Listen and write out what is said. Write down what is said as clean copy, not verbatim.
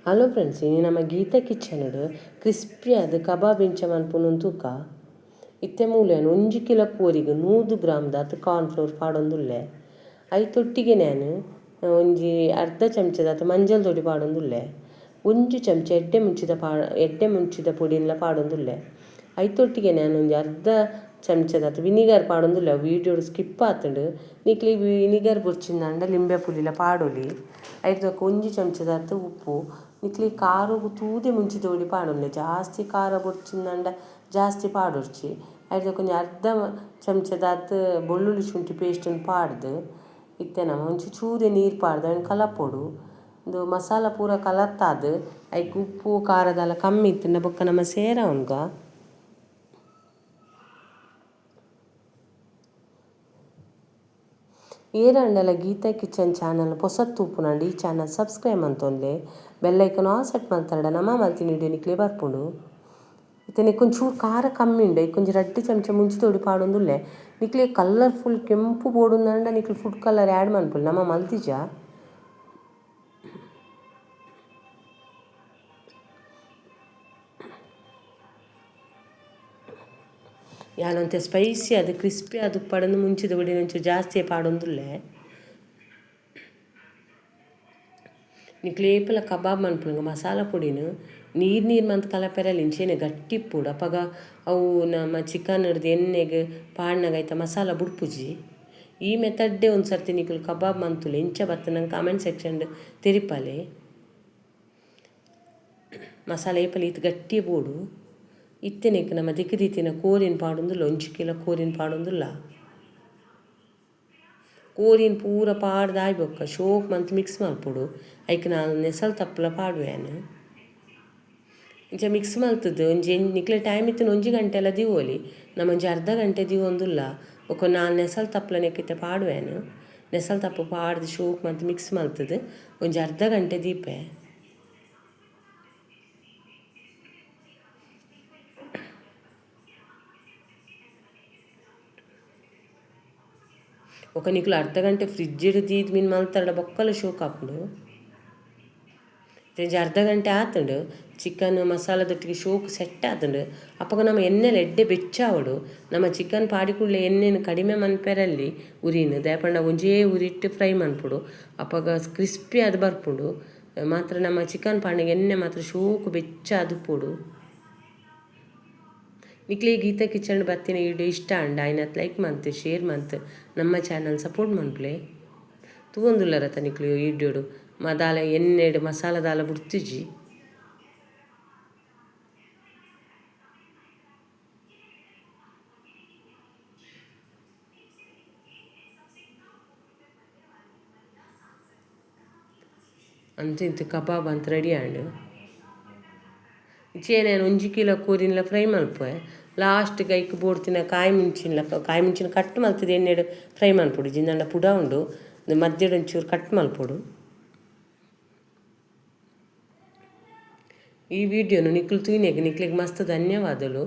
Hello friends, ಇನಿ ನಮ್ಮ Gita kitchen crispy ಆದ್ ಕಬಾಬ್ ಇಂಚ ಮನ್ಪುನು ತೂಕ. ಇತ್ತೆ ಮೂಲ್ಯಾನ್ 1 ಕಿಲೋ ಕೋರಿಗೆ 100 ಗ್ರಾಮ್ ದಾತ್ ಕಾರ್ನ್ ಫ್ಲೋರ್ ಪಾಡೊಂದುಲ್ಲೆ. ಐತೊಟ್ಟಿಗೆ ನಾನು ಒಂಜಿ ಅರ್ಧ ಚಮಚದಾತ್ ಮಂಜಲ್ ದೊಡಿ ಪಾಡೊಂದುಲ್ಲೆ. 1 ಚಮಚ ಎಡ್ಡೆ ಮುಂಚಿದ ಪೊಡಿನ್ಲ ಪಾಡೊಂದುಲ್ಲೆ. ಐತೊಟ್ಟಿಗೆ ನಾನು ಒಂಜಿ ಅರ್ಧ ಚಮಚದಾತ್ ವಿನಿಗರ್ ಪಾಡೊಂದುಲ್ಲೆ. ವೀಡಿಯೋ ಸ್ಕಿಪ್ ಆತುಂಡು. ನಿಕ್ಲಿ ವಿನಿಗರ್ ಬೊರ್ಚಿಂದಾಂಡ ಲಿಂಬೆ ಪುಲಿಲ ಪಾಡೊಲಿ. ಐತೊಕ್ಕ 1 ಚಮಚದಾತ್ ಉಪ್ಪು. ನಿಕ್ಲಿ ಖಾರಗು ತೂದೆ ಮುಂಚಿದ ಪೊಡಿ ಪಾಡೊಂದುಲ್ಲೆ. ಜಾಸ್ತಿ ಖಾರ ಬೊರ್ಚಿಂದಾಂಡ ಜಾಸ್ತಿ ಪಾಡೊರ್ಚಿ. ಐತೊಕ್ಕ ಒಂಜಿ ಅರ್ಧ ಚಮಚದಾತ್ ಬೆಳ್ಳುಳ್ಳಿ ಶುಂಠಿ ಪೇಸ್ಟನ್ನು ಪಾಡ್ದು ಇತ್ತೆ ನಮ ಒಂಚಿ ಚೂರು ನೀರು ಪಾಡ್ದು ಅಯ್ನ್ ಕಲಪೊಡು. ಉಂದು ಮಸಾಲ ಪೂರ ಕಲತ್ತಾದ್ ಐಕ್ ಉಪ್ಪು ಖಾರದಾಲ ಕಮ್ಮಿ ಇತ್ತುಂಡ ಬೊಕ್ಕ ನಮ ಸೇರವುನ್ಗ. ಏರಾಂಡಲ ಗೀತಾ ಕಿಚನ್ ಚಾನಲ್ ಪೊಸತ್ ತೂಪುನಾಂಡ ಈ ಚಾನಲ್ ಸಬ್ಸ್ಕ್ರೈಬ್ ಮಂತೊನ್ಲೆ. ಬೆಲ್ ಐಕನ್ ಆಲ್ ಸೆಟ್ ಮಲ್ತರಡ ನಮ ಮಲ್ತಿನ ವಿಡಿಯೋ ನಿಕ್ಲೆ ಬರ್ಪುಂಡು. ಇತ್ತೆ ನಿಕ್ಕೊಂಚೂರು ಖಾರ ಕಮ್ಮಿ ಉಂಡು. ಐಕೊಂಜಿ 2 ಚಮಚ ಮುಂಚಿತೊಡಿ ಪಾಡೊಂದುಲ್ಲೆ. ನಿಕ್ಲೆ ಕಲರ್ಫುಲ್ ಕೆಂಪು ಬೋಡುಂದಾಂಡ ನಿಕ್ಲೆ ಫುಡ್ ಕಲರ್ ಆ್ಯಡ್ ಮನ್ಪುಲೆ. ನಮ ಮಲ್ತಿಜ. ಯಾನಂತೆ ಸ್ಪೈಸಿ ಅದು ಕ್ರಿಸ್ಪಿ ಅದು ಪಡಂದು ಮುಂಚಿದ ಒಡಿ ಒಂಚೂರು ಜಾಸ್ತಿ ಪಾಡೊಂದುಲ್ಲೆ. ನಿಕ್ಲೆ ಏಪಲ ಕಬಾಬ್ ಮನ್ಪುನಗ ಮಸಾಲ ಪೊಡಿನ ನೀರು ನೀರು ಮಂತ್ ಕಲಪೆರಲಿ ಇಂಚೆನೆ ಗಟ್ಟಿ ಇಪ್ಪೊಡು. ಅಪಗ ಅವು ನಮ್ಮ ಚಿಕನ್ ಹಿಡ್ದು ಎಣ್ಣೆಗೆ ಪಾಡ್ನಗ ಐತ ಮಸಾಲ ಬುಡ್ಪುಜಿ. ಈ ಮೆಥಡ್ಡೆ ಒಂದು ಸರ್ತಿ ನಿಕ್ಲು ಕಬಾಬ್ ಮಂತುಲೆ ಇಂಚ ಬತ್ತ ನಂಗೆ ಕಾಮೆಂಟ್ ಸೆಕ್ಷನ್ ತೆರಿಪಾಲೆ. ಮಸಾಲೆ ಏಪಲ ಈತ್ ಗಟ್ಟಿ ಬೋಡು. ಇತ್ತೆನೆಕ್ ನಮ್ಮ ದಿಕ್ಕು ದಿತ್ತಿನ ಕೋರಿನ ಪಾಡೊಂದುಲ್ಲ. 1 ಕಿಲೋ ಕೋರಿನ ಪಾಡೊಂದುಲ್ಲ. ಕೋರಿನ ಪೂರ ಪಾಡ್ದು ಬೊಕ್ಕ ಶೋಕ್ ಮಂತ್ ಮಿಕ್ಸ್ ಮಲ್ಪೊಡು. ಐಕ್ ನಾಲ್ ನೆಸಲ್ ತಪ್ಪಲ ಪಾಡುವೆನು. ಇಂಚ ಮಿಕ್ಸ್ ಮಲ್ತದ್ದು ಒಂಜಿ ನಿಕ್ಲೆ ಟೈಮ್ ಇತ್ತಿನ 1 ಗಂಟೆ ಎಲ್ಲ ದಿವೋಲಿ. ನಮ್ಮ ಒಂಜಿ ಅರ್ಧ ಗಂಟೆ ದಿವೊಂದುಲ್ಲ. ಬೊಕ್ಕ 4 ನೆಸಲ್ ತಪ್ಪಲ ನೆಕ್ಕಿತ್ತೆ ಪಾಡುವೆನು. ನೆಸಲ್ ತಪ್ಪು ಪಾಡ್ದು ಶೋಕ್ ಮಂತ್ ಮಿಕ್ಸ್ ಮಲ್ತದ್ದು ಒಂಜಿ ಅರ್ಧ ಗಂಟೆ ದೀಪೆ. ఒక ನಿಕ್ಲು ಅರ್ಧ ಗಂಟೆ ಫ್ರಿಜ್ ದೀದ್ ಮೀನು ಮಲ್ತರಡ ಬೊಕ್ಕಲ ಶೋಕ್ ಆಪುಂಡು. ಒಂಜಿ ಅರ್ಧ ಗಂಟೆ ಆತುಂಡು. Chicken ಮಸಾಲದೊಟ್ಟಿಗೆ ಶೋಕ್ set ಆತುಂಡು. ಅಪಗ ನಮ್ಮ ಎಣ್ಣೆಲ ಎಡ್ಡೆ ಬೆಚ್ಚಾವೊಡು. ನಮ್ಮ ಚಿಕನ್ ಪಾಡಿ ಕೂಡ್ಲೆ ಎಣ್ಣೆನ್ ಕಡಿಮೆ ಮನ್ಪೆರಲ್ಲಿ ಉರಿನ್ ದಾಯೆಪಂಡ ಒಂಜೇ ಉರಿಟ್ಟು ಫ್ರೈ ಮನ್ಪೊಡು. ಅಪಗ ಕ್ರಿಸ್ಪಿ ಆದ್ ಬರ್ಪುಂಡು. ಮಾತ್ರ ನಮ್ಮ ಚಿಕನ್ ಪಾಡ್ನಗ ಎಣ್ಣೆ ಮಾತ್ರ ಶೋಕು ಬೆಚ್ಚಾದುಪ್ಪೊಡು. ನಿಕ್ಲೆ ಗೀತಾ ಕಿಚನ್ ಬತ್ತಿನ ವಿಡಿಯೋ ಇಷ್ಟ ಅಂಡ ಐನತ್ ಲೈಕ್ ಮಂತ್ ಶೇರ್ ಮಂತ್ ನಮ್ಮ ಚಾನಲ್ ಸಪೋರ್ಟ್ ಮನ್ಪುಲೆ. ತೂವೊಂದುಲ್ಲರತ ನಿಕ್ಲು ವಿಡಿಯೋಡು ಮದಾಲ ಎಣ್ಣೆಡ್ ಮಸಾಲ ದಾಲ ಬುಡ್ತಿಜಿ. ಅಂತು ಇಂತು ಕಬಾಬ್ ಅಂತ ರೆಡಿ ಆಂಡ್. ಇಚೆ ನಾನು 1 ಕಿಲೋ ಕೋರಿನ್ಲ ಫ್ರೈ ಮಲ್ಪುವೆ. ಲಾಸ್ಟ್ ಐಕ್ ಬೋಡ್ತಿನ ಕಾಯಿ ಮುಂಚಿನ ಕಾಯಿ ಮುಂಚಿನ ಕಟ್ ಮಲ್ತದ ಎಣ್ಣೆಡ್ ಫ್ರೈ ಮನ್ಪೊಡು. ಜಿಂದಾಂಡ ಪುಡ ಉಂಡು ಮಧ್ಯಡ್ ಒಂಚೂರು ಕಟ್ ಮಲ್ಪೊಡು. ಈ ವಿಡಿಯೋನು ನಿಕ್ಲು ತೂಯಿನೆಗ್ ನಿಕ್ಲೆಗ್ ಮಸ್ತ್ ಧನ್ಯವಾದಲು.